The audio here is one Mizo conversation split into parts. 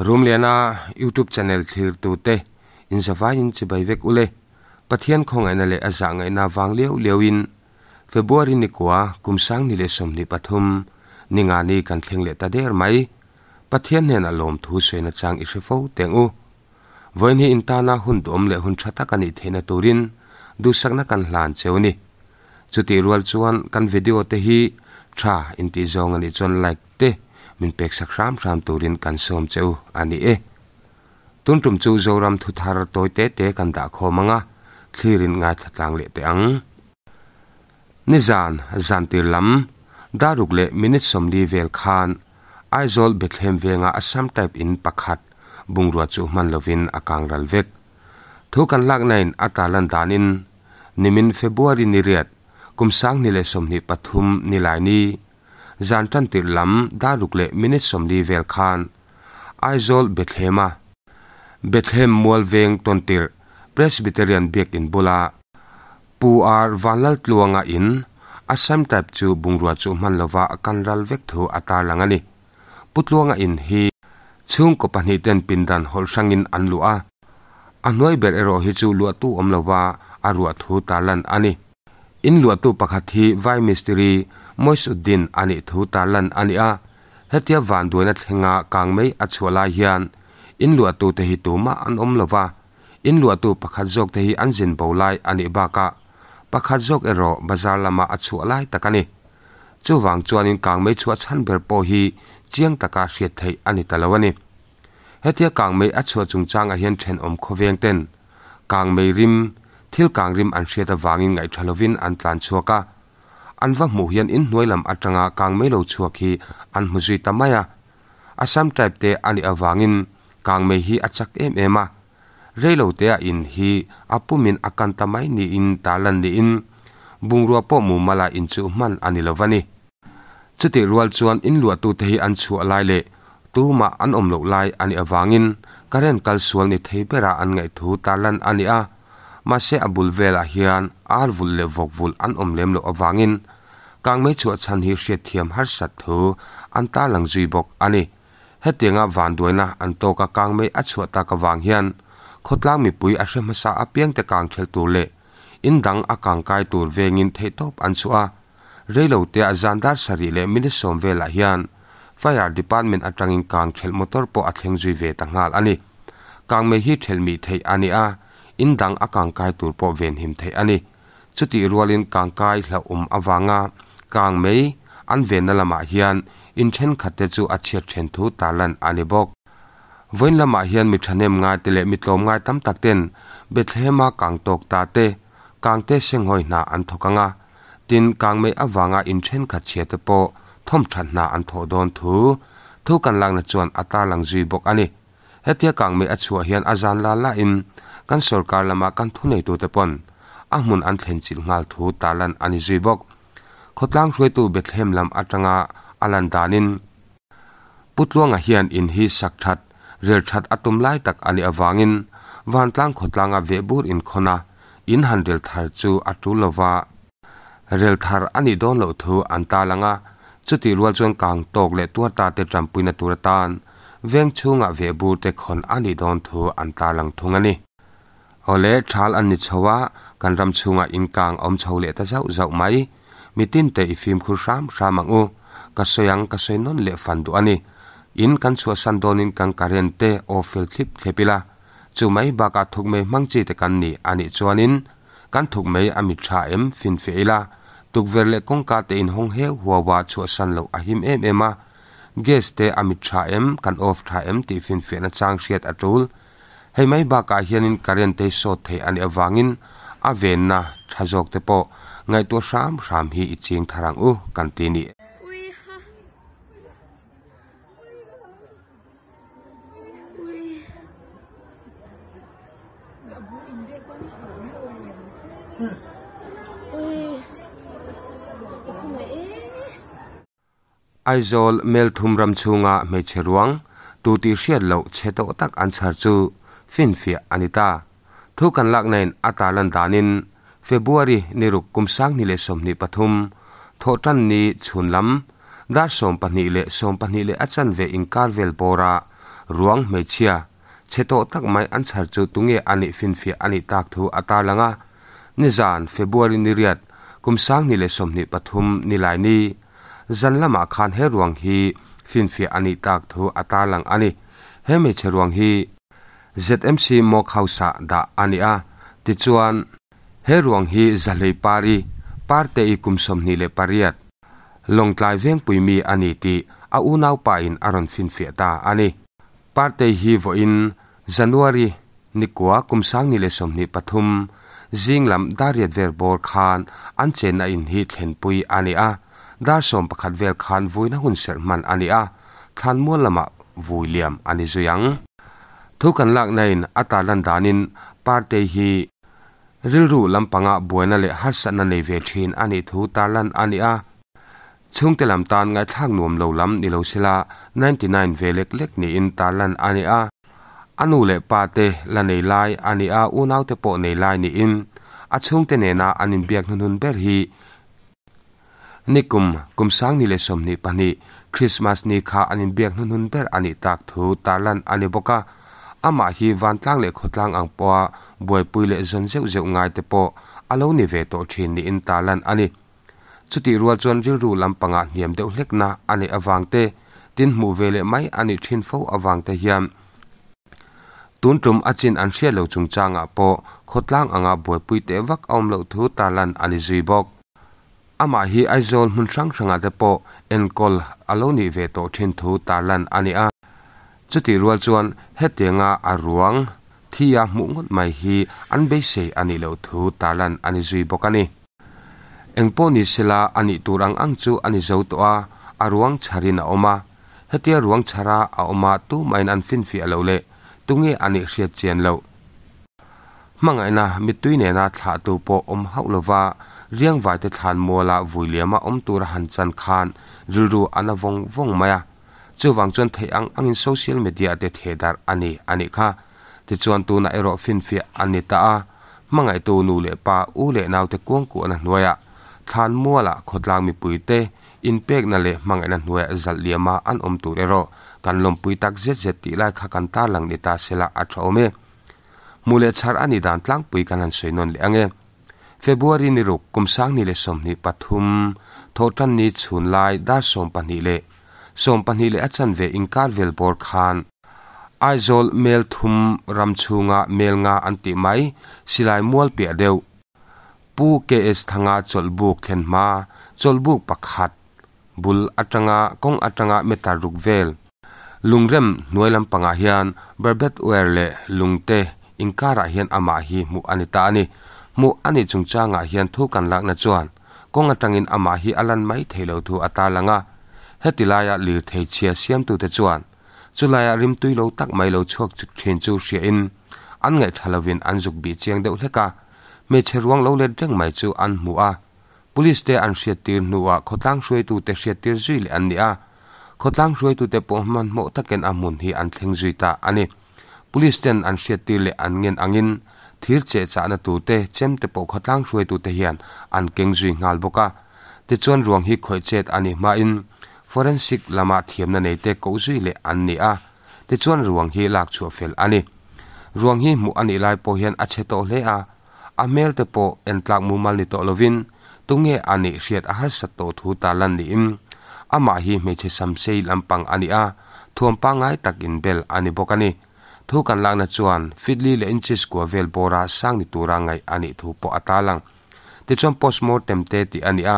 Rumliana YouTube channel thlir tute in zavaiin chibai vek ule. Pathian khawngaihna leh a zahngaihna vang liau liauin February nikua kum 2023 ningani kan thleng leh ta der mai. Pathian hnenah lawmthu sawi nachang i hre fo teng u. Vawiin hi intana hun duhawm leh hun tha tak a nih theihna turin duhsakna kan hlan cheu a ni. Chutih rual chuan kan video te hi tha intih zawng a nih chuan like te min pek sak hram hram turin kan sawm che u a ni e. Tun tum chu Zoram thu thar tawi te te kan dah khawm ang a, thlirin ngaithla tlang leh teh ang. Nizan zantir lam daruk leh minute 40 vel khan Aizawl Bethlehem venga Assam type in pakhat bungrua chu hman lovin a kang ral vek. Thu kan laknain a tarlan danin nimin February ni riat kum 2023 nilaini zan tantir lam daruk leh minute 40 vel khan Aizawl Bethlehema Bethlehem Mual Veng tawntir Presbyterian Biakin bula Pu R Vanlaltluanga in Assam type chu bungrua chu hman lova kan ral vek thu a tarlang a ni. Pu Tluanga in hi chhungkaw pahnih ten pindan hawlh hrangin an luh a, a hnuai ber erawh hi chu luahtu awm lova a ruah thu tarlan a ni. In luahtu pakhat hi Vai mistiri Moisuddin a nih thu tarlan a ni a, hetia vanduaina thlenga kang mai a chhuah lai hian in luahtu te hi tumah an awm lova, in luahtu pakhat zawk te hi an zin bo lai a nih bakah pakhat zawk erawh bazar lamah a chhuah lai tak a ni. Chuvang chuanin kang mei chhuah chhan ber pawh hi chiang taka hriat theih a ni ta lo a ni. Hetia kang mei a chhuah chungchangah hian thenawm khawveng ten kang mei rim, thil kang rim an hriat avangin ngaihtha lovin an tlan chhuak a. An va hmuh hian inhnuai lam atanga kang mei lo chhuak hi an hmu zui ta mai a. Assam type te a nih avangin kang mei hi a chak em em a. Reilo te a in hi a pumin a kan ta mai niin tarlan niin bungrua pawh mumala in chu hman a ni lo va ni. Chutih rual chuan in luahtute hi an chhuah lai leh tumah an awm loh lai a nih avangin current kal sual ni thei bera an ngaihthu tarlan a ni a. Mahse a bul velah hian ar vulh leh vawk vulh an awm lem loh avangin kangmei chhuah chhan hi hriatthiam harsat thu an tarlang zui bawk a ni. Hetianga vanduaina an tawk a kangmei a chhuah tak avang hian khawtlang mipui a hre hmasa apiangte kang thelh tur leh in dang a kangkai tur vengin theihtawp an chhuah a. Reilote a zan dar sarih leh minute 10 velah hian Fire Department atangin kang thelh motor pawh a thleng zui ve ta nghal a ni. Kangmei hi thelh mih theih a ni a, in dang a kangkai tur pawh venhim theih a ni. Chutih rualin kangkai hlauhawm avanga kangmei an venna lamah hian in thenkhatte chu a chhiat then thu tarlan a ni bawk. Vawiin lamah hian mi thahnem ngai te leh mi tlawm ngai tam tak ten Bethlehema kang tawk ta te, kangte senghawi hna an thawk ang a, tin kangmei avanga in thenkhat chhia te pawh thawmthat hna an thawh dawn thu thu kan lakna chuan a tarlang zui bawk a ni. Hetia kangmei a chhuah hian a zan la lain kan sorkar lama kan thuneitute pawn a hmun an thlen chilh nghal thu tarlan a ni zui bawk. Khawtlang hruaitu Bethlehem lam atanga a lan danin Pu Tluanga hian in hi sak that, rel that a tum lai tak a nih avangin vantlang khawtlanga vehbur inkhawn a, in han rel thar chu a tul lova. Rel thar a nih dawn loh thu an tarlang a, chutih rual chuan kang tawk leh tuar ta te tanpuina tur atan veng chhungah vehbur te khawn a nih dawn thu an tarlang thung a ni. Awle, thal an ni chho a, kan ram chhungah in kang a awm chho leh ta zauh zauh mai. Mitin te i fimkhur hram hram ang u. Ka sawi ang, ka sawi nawn leh fan duh a ni. In kan chhuahsan dawnin kan current te off fel thlip thlep ila. Chu mai bakah thuk mei hmang chi te kan ni a nih chuanin kan thuk mei a mit tha em finfiah ila. Tukverh leh kawngka te in hawng heu huau a chhuahsan loh a him em em a. Gas te a mit tha em, kan off tha em tih finfiahna chang hriat a tul. Hei mai bakah hianin current te sawt theih a nih avangin a venna tha zawk te pawh ngaihtuah hram hram hi i ching thar ang u kan ti ni. Aizawl Melthum ram chhunga hmeichhe ruang tu tih hriat loh chhe tawh tak an chhar chu finfiah a ni ta. Thu kan laknain a tarlan danin February ni ruk kum 2023 thawhtan ni chhun lam dar 12 leh 12 leh a chanve inkar vel bawra Ruang hmeichhia chhe tawh tak mai an chhar chu tunge a nih finfiah a nih tak thu a tarlang a. Nizan, February ni riat, kum 2023 Nilaini, zan lamah khan he ruang hi finfiah a nih tak thu a tarlang a ni. He hmeichhe ruang hi ZMC Mock House-ah dah a ni a, tichuan he ruang hi Zahlei Pari, Parte-i kum 28, Lawngtlai vengpui mi a ni tih a unaupa in a rawn finfiah ta a ni. Partei hi vawiin January nikua kum 2023 zing lam dar riat vel bawr khan an chenna in hi thlenpui a ni a, dar 11 vel khan vuina hun serh hman a ni a, thlanmual lamah vui liam a ni zui ang. Thu kan lakna in a tarlan danin Partei hi Rilru lampanga buaina leh harsatna nei ve thin a nih thu tarlan a ni a, chhungte lam tan ngaihthlak nuam lo lam ni lo sela 99 ve lek lek niin tarlan a ni a. A nu leh pa te la nei lai a ni a, unaute pawh nei lai niin a chhungte nena an inbiak hnuhnun ber hi Nikum kum 2022 Krismas ni kha an inbiak hnuhnun ber a nih tak thu tarlan a ni bawk a, amah hi vantlang leh khawtlang ang pawha buaipui leh zawn zeuh zeuh ngai te pawh a lo ni ve tawh thin niin tarlan a ni. Chutih rual chuan rilru lampangah hniam deuh hlekna a neih avang te, tin hmuh ve leh mai a nih thin fo avang te hian tun tum a chin an hriat lo chungchangah pawh khawtlang anga buaipui teh vak a awm loh thu tarlan a ni zui bawk. Amah hi Aizawl hmun hrang hrangah te pawh enkawl a lo nih ve tawh thin thu tarlan a ni a. Chutih rual chuan hetianga a ruang thi a hmuh ngawt mai hi an beisei a nih loh thu tarlan a ni zui bawk a ni. Engpawh ni sela a nih tur ang ang chu a ni zo tawh a, a ruang chharin a awm a. Hetia ruang chhara a awm a tumahin an finfiah loh leh tunge a nih hriat chian loh. Hmangaihna mittui nena thlahtu pawh awm hauh lova riangvaite thlan muala vui liama awm tura han chan khan rilru a na vawng vawng mai a. Chuvang chuan theih ang angin social media te theh darh a ni a nih kha. Tichuan tunah erawh finfiah a ni ta a, hmangaihtu nu leh pa, u leh naute kuangkuahna hnuaiah thlan muala khawtlang mipuite inpekna leh hmangaihna hnuaiah zalh liama an awm tur erawh kan lawmpui tak zet zet tih lai kha kan tarlang ni ta sela a tha awm e. Hmuh leh chhar a nih dan tlangpui kan han sawi nawn leh ang e. February ni ruk kum 2023 thawhtan ni chhun lai dar 12 leh 12 leh a chanve inkar vel bawr khan Aizawl mel thum ram chhunga mel nga an tih mai silai mual piah deuh Pu KS Thanga chawlhbuk thlen hma chawlhbuk pakhat bul atanga kawng atanga meter ruk vel Lungrem hnuai lampangah hian barbed wire leh lungte inkarah hian amah hi hmuh a ni ta a ni. Hmuh a nih chungchangah hian thu kan lakna chuan kawng atangin amah hi a lan mai thei lo thu a tarlang a. Heti laia lirthei chhia siamtute chuan chulaia rimtui lo tak mai lo chhuak thin chu hriain an ngaihtha lovin an zuk bih chiang deuh hlek a, hmeichhe ruang lo let reng mai chu an hmu a. Police te an hriattir hnuah khawtlang hruaitute hriattir zui leh an ni a, khawtlang hruaitute pawh hmanhmawh takin a hmun hi an thleng zui ta a ni. Police ten an hriattir leh an ngen angin thir cheh chahna turte chemte pawh khawtlang hruaitute hian an keng zui nghal bawk a. Tichuan ruang hi khawih chet a nih hmain forensic lama thiamna neite koh zui leh an ni a, tichuan ruang hi lak chhuah fel a ni. Ruang hi hmuh a nih lai pawh hian a chhe tawh hle a, A hmel te pawh entlak mumal ni tawh lovin tunge a nih hriat a harsat tawh thu tarlan niin amah hi hmeichhe samsei lampang a ni a, thuam pangngai tak inbel a ni bawk a ni. Thu kan lakna chuan fitli leh inches kua vel bawra sang ni tura ngaih a nih thu pawh a tarlang. Tichuan postmortem te tih a ni a,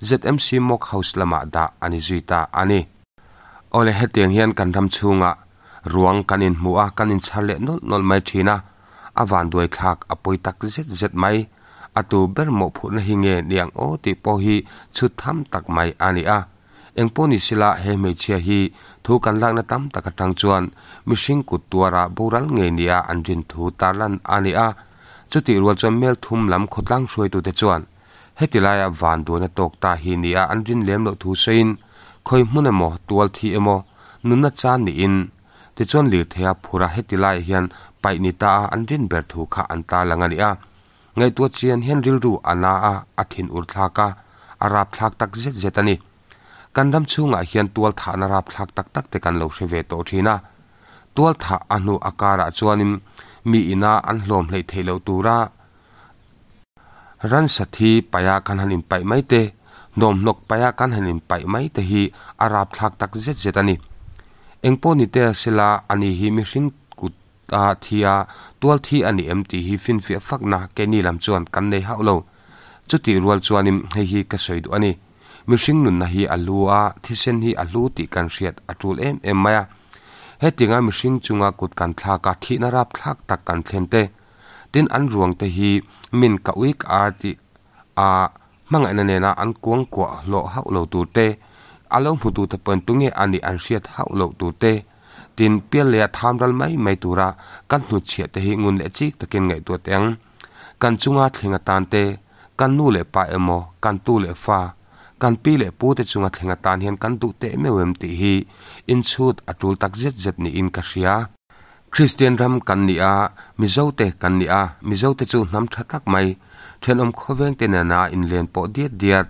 ZMC Mock House lamah dah a ni zui ta a ni. Awle hetiang hian kan ram chhungah ruang kan inhmu a, kan inchhar leh nawlh nawlh mai thin a, A vanduai thlak a pawi tak zet zet mai. A tu ber mawhphurhna hi nge niang aw tih pawh hi chhut tham tak mai a ni a. Engpawh ni sila he hmeichhia hi thu kan lakna tam tak atang chuan mihring kut tuara boral ngei nia an rin thu tarlan a ni a. Chutih rual chuan mel thum lam khawtlang hruaitute chuan heti laia vanduaina tawk ta hi nia an rin lem loh thu sawiin khawi hmun emaw tual thi emaw nunna chan niin Tichuan lirtheia phura heti laiah hian paih ni ta a an rin ber thu kha an tarlang a ni a. Ngaihtuah chian hian rilru a na a, a thin ur thlak a, a rap thlak tak zet zet a ni. Kan ram chhungah hian tual thahna rap thlak tak tak te kan lo hre ve tawh thin a. Tual thah a hnu a karah chuanin mi ina an hlawm hleih theih loh tura ransa thi paih a kan han inpaih mai te, hnawmhnawk paih a kan han inpaih mai te hi a rapthlak tak zet zet a ni. Engpawh ni te sela ani hi mihring kut a thi a, tual thi a ni em tih hi finfiah fakna keini lam chuan kan nei hauh lo. Chutih rual chuanin hei hi ka sawi duh a ni. Mihring nunna hi a hlu a, thisen hi a hlu tih kan hriat a tul em em mai a. Hetinga mihring chunga kut kan thlak a, thihna rapthlak tak kan thlen te, tin an ruang te hi min ka ui ka ar tih a hmangaihna nena an kuang kuah hlawh hauh lo tur te, a lo hmutu te pawhin tunge a nih an hriat hauh loh tur te, tin pial leh a tham ral mai mai tura kan hnutchhiah te hi ngun leh chik takin ngaihtuah teh ang. Kan chunga thleng atan te, kan nu leh pa emaw, kan tu leh fa, kan pi leh pu te chunga thleng atan hian kan duh teh meuh em tih hi inchhut a tul tak zet zet niin ka hria. Kristian ram kan ni a, Mizo te kan ni a, Mizo te chu hnam tha tak mai, thenawm khawveng te nena inlen pawh diat diat,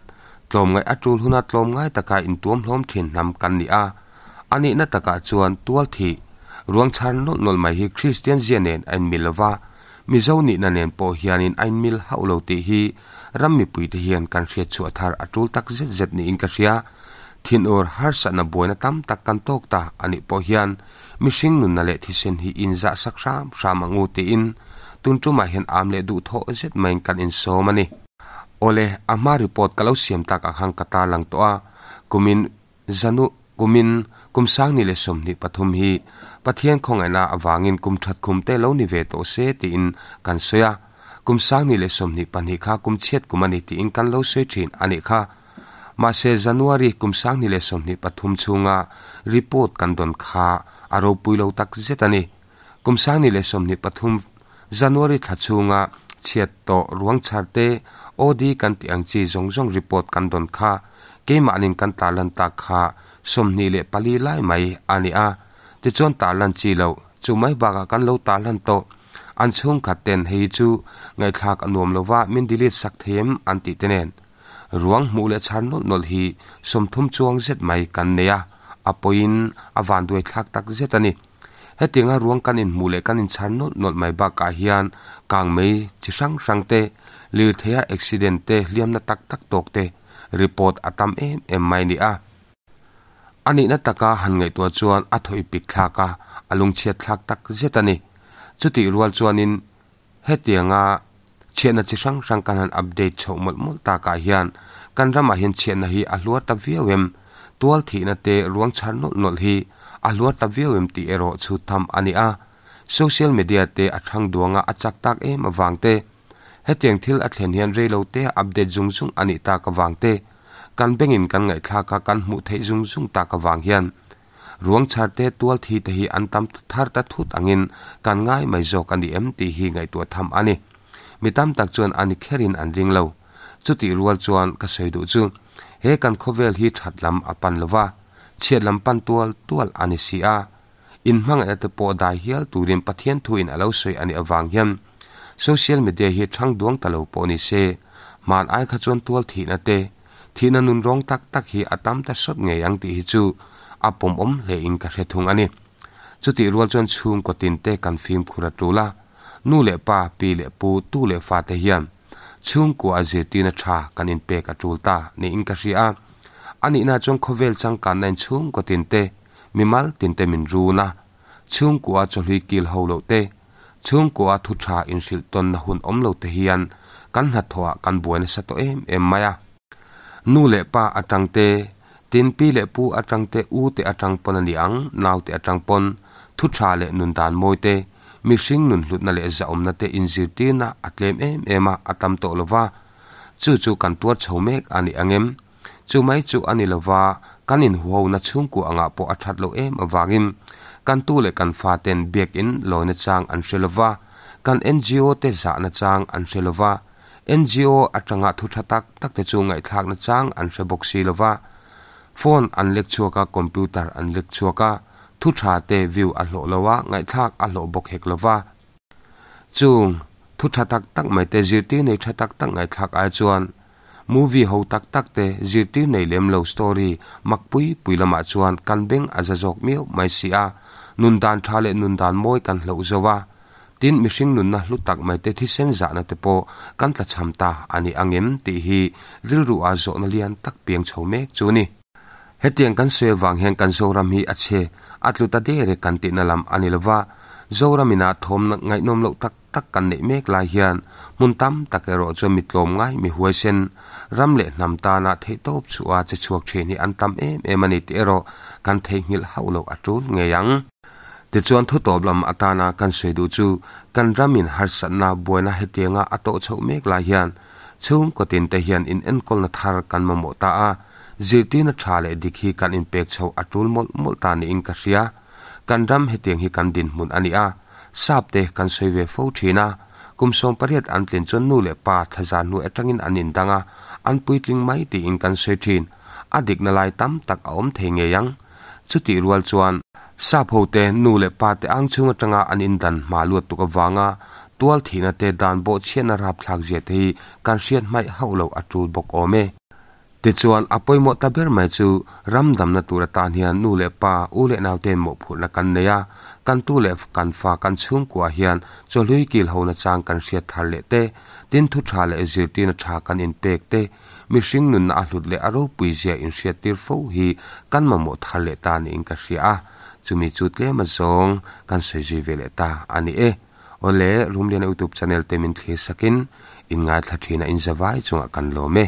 tlawmngaih a tul huna tlawmngai taka intuam hlawm thin hnam kan ni a. A nihna takah chuan tual thih, ruang chhar nawlh nawlh mai hi Kristian zia nen a inmil lo va, Mizo nihna nen pawh hianin a inmil hauh lo tih hi ram mipuite hian kan hriat chhuah thar a tul tak zet zet niin ka hria. Thinur harsatna buaina tam tak kan tawk ta a nih pawh hian mihring nunna leh thisen hi inzah sak hram hram ang u tiin tun tumah hian am leh duhthawh zet maiin kan insawm a ni. Awle, a hma report ka lo siam takah khan ka tarlang tawh a, kumin Zanu kumin kum 2023 hi Pathian khawngaihna avangin kum that khum te lo ni ve tawh se tiin kan sawi a, kum 2022 kha kum chhiat kum a ni tiin kan lo sawi thin a nih kha. Mahse January kum 2023 chhunga report kan dawn kha a ropui lo tak zet a ni. Kum 2023 January thla chhunga chhiat tawh ruang chhar te, OD kan tih ang chi zawng zawng report kan dawn kha keimahnin kan tarlan tak kha 24 lai mai a ni a, tichuan tarlan chi loh chu mai bakah kan lo tarlan tawh. An chhungkhat ten hei hi chu ngaihthlak a nuam lova min delete sak thei em an tih te nen. Ruang hmuh leh chhar nawlh nawlh hi 30 chuang zet mai kan nei a, a pawiin a vanduai thlak tak zet a ni. Hetianga ruang kan inhmuh leh kan inchhar nawlh nawlh mai bakah hian kangmei chi hrang hrang te, lirtheia accident te, hliamna tak tak tawk te report a tam em em mai a ni a. A nihna taka han ngaihtuah chuan a thaw i pik thlak a, a lungchhiat thlak tak zet a ni. Chutih rual chuanin hetianga chhiatna chi hrang hrang kan han update chhoh mawlh mawlh takah hian kan ramah hian chhiatna hi a hluar ta viau em? Tual thihna te ruang chhar nawlh nawlh hi a hluar ta viau em tih erawh chhut tham a ni a. Social media te a thang duanga a chak tak em avang te, hetiang thil a thlen hian reilo te a update zung zung a nih tak avang te, kan bengin kan ngaihthlak a kan hmuh theih zung zung tak avang hian ruang chhar te tual thi te hi an tam thar ta thut angin kan ngai mai zawk a ni em tih hi ngaihtuah tham a ni. Mi tam tak chuan a ni kherin an ring lo. Chutih rual chuan ka sawi duh chu he kan khawvel hi that lam a pan lova, chhiat lam pan tual tual a ni si a. In hmangaihna te pawh dai hial turin Pathian thuin a lo sawi a nih avang hian social media hi thang duang ta lo pawh ni se, hman ai kha chuan tual thihna te, thihna nun rawng tak tak hi a tam ta sawt ngei ang tih hi chu a pawmawm hlein ka hre thung a ni. Chutih rual chuan chhungkaw tin te kan fimkhur a tul a, nu leh pa, pi leh pu, tu leh fa te hian chhungkua a zirtirna tha kan inpek a tul ta niin ka hria a. A nihna chuan khawvel changkanna in chhungkaw tin te, mimal tin te min run a, chhungkua chawhlui kil ho loh te, chhungkua thu tha inhrilh tawnna hun awm lo te hian kan hnathawhah kan buai nasa tawh em em mai a. Nu leh pa atang te, tin pi leh pu atang te, u te atang pawn a ni ang, nau te atang pawn, thu tha leh nun dan mawi te, mihring nun hlutna leh zahawmna te inzirtirna a tlem em em a, a tam tawh lo va. Chu chu kan tuar chho mek a ni ang em? Chu mai chu a ni lo va, kan inhuhona chhungkua angah pawh a that loh em avangin kan tu leh kan faten biakin lawina chang an hre lo va, kan NGO te zahna chang an hre lo va, NGO atanga thu tha tak tak te chu ngaihthlakna chang an hre bawk si lo va. Phone an lek chhuak a, computer an lek chhuak a, thu tha te view a hlawh lo a, ngaihthlak a hlawh bawk hek lo va. Chung thu tha tak tak mai te zirtir nei tha tak tak ngaihthlak ai chuan movie ho tak tak te zirtir nei lem lo story mak pui pui lamah chuan kan beng a za zawk miau mai si a, Nun dan tha leh nun dan mawi kan hloh zo a, tin mihring nunna hlu tak mai te thisen zahna te pawh kan tlachham ta a ni ang em tih hi rilru ah zawhna lian tak piang chho mek chu a ni. Hetiang kan sawi avang hian kan Zoram hi a chhe a tlu ta der e kan tihna lam a ni lova, Zoram inah thawm ngaihnawm loh tak tak kan neih mek lai hian hmun tam tak erawh chuan mi tlawm ngai mi huaisen ram leh hnam tana theihtawp chhuah a che chhuak thin hi an tam em em a ni tih erawh kan theihnghilh hauh loh a tul ngei ang. Tichuan thutawp lam atana kan sawi duh chu kan ramin harsatna buaina hetianga a tawh chhoh mek lai hian chhungkaw tinte hian inenkawlna thar kan mamawh ta a, zirtirna tha leh dik hi kan inpek chhoh a tul mawlh mawlh ta niin ka hria. Kan ram hetiang hi kan dinhmun a ni a, sap te kan sawi ve fo thin a, kum 18 an tlin chuan nu leh pa thlazar hnu atangin an indang a, an puitling mai tiin kan sawi thin. A dikna lai tam tak a awm thei ngei ang. Chutih rual chuan, sap hote nu leh pa te ang chhung atanga an indan hma luat tuk avanga tual thihna te dan bawhchhiatna rapthlak zia te hi kan hriat hmaih hauh loh a tul bawk awm e. Tichuan, a pawimawh ta ber mai chu ram damna tur atan hian nu leh pa, u leh naute mawhphurhna kan nei a, kan tu leh kan fa kan chhungkuah hian chawhlui kil hona chang kan hriat thar leh te, tin thu tha leh zirtirna tha kan inpek te, mihring nunna a hlut leh a ropui zia inhriattir fo hi kan mamawh thar leh ta niin ka hria a, chumi chu tlem azawng kan sawi zui ve leh ta a ni e. Awle, Rumliana Youtube channel te min thlir sakin in ngaithla thin a in zavai chungah kan lawm e.